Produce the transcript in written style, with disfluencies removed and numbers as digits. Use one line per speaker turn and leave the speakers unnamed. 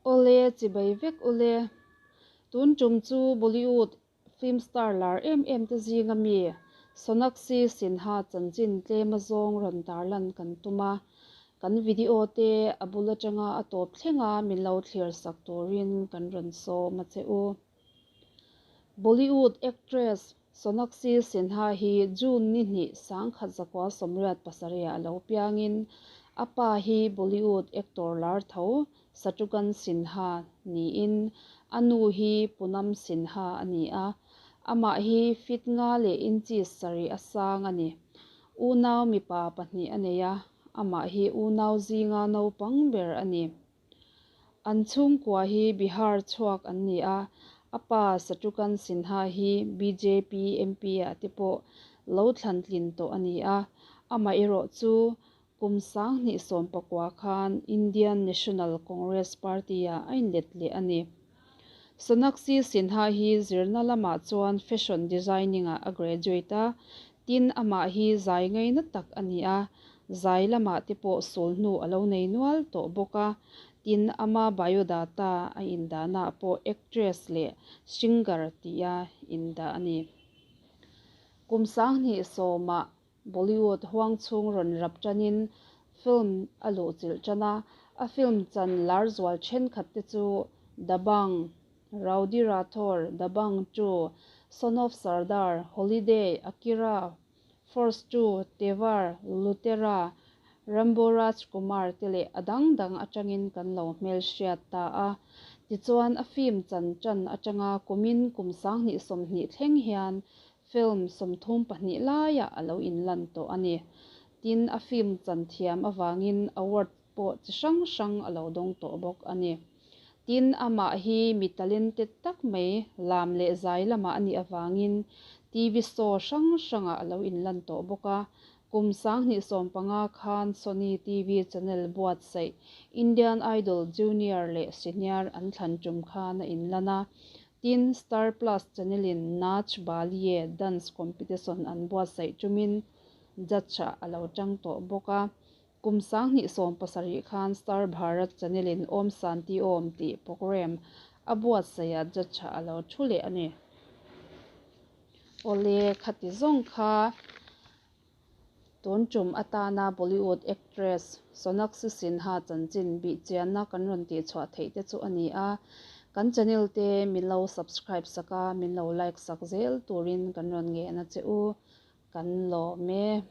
Awle, chibai vek ule. Tun tum chu Bollywood film star lar em em te zinga mi Sonakshi Sinha chanchin tlem azawng rawn tarlan kan tum a. Kan video te a bul atanga a tawp thlenga min lo thlir sak turin kan rawn sawm a che u. Bollywood actress Sonakshi Sinha hi June ni hnih 1987 ah a lo piangin a pa hi Bollywood actor lar tho Shatrughan Sinha niin a nu hi Poonam Sinha a ni a, amah hi feet nga leh inches sarih a sang a ni. Unau mipa pahnih a nei a, amah hi unau zinga naupang ber a ni. An chhungkua hi Bihar chhuak an ni a, a pa Shatrughan Sinha hi bjp MP ah te pawh lo thlantlin tawh a ni a, amaherawh chu kum 2019 khan Indian National Congress Party ah a inlet leh a ni. Sonakshi Sinha hi zirna lamah chuan Fashion Designing ah a graduate a, tin amah hi zai ngaina tak a ni a, zai lamah te pawh sul hnu a lo nei nual tawh bawk a, tin ama biodata a indahnaah pawh actress leh singer tia indah a ni. Kum 2010ah Bollywood huang chhung rawn rap tanin film a luh chilh tan a, a film chan lar zual thenkhat te chu Dabangg, Rowdy Rathore, Dabangg 2, Son of Sardar, Holiday, Akira, Force 2, Tevar, Lutera, Rambo Rajkumar te leh a dang dang atangin kan lo hmel hriat ta a. Tichuan a film chan tan atanga kumin kum 2020 thleng hian film 32 laiah a lo inlan tawh a ni. Tin a film chan thiam awangin award pawh chi hrang hrang a lo dawng tawh bawk a ni. Tin amah hi mi talented tak mai lam leh zai lamah a nih awangin TV show hrang hrangah a lo inlan tawh bawk a. Kum 2015 khan Sony TV channel buatsaih Indian Idol Junior leh Senior an thlan tum khan a inlan a. Tin Star Plus channel in Nach Baliye dance competition an buatsaih tumin judge ah a lo tang tawh bawk a. Kum 2017 khan Star Bharat channel in Om Shanti Om tih program a buatsaih ah judge ah a lo thu leh a ni. Awle khati zawng kha tun tum atana Bollywood actress Sonakshi Sinha chanchin bih chianna kan rawn tih chhuah theih te chu a ni a. Kan channel te min lo subscribe sak a, min lo like sak zel turin kan rawn ngen a che u. Kan lawm e.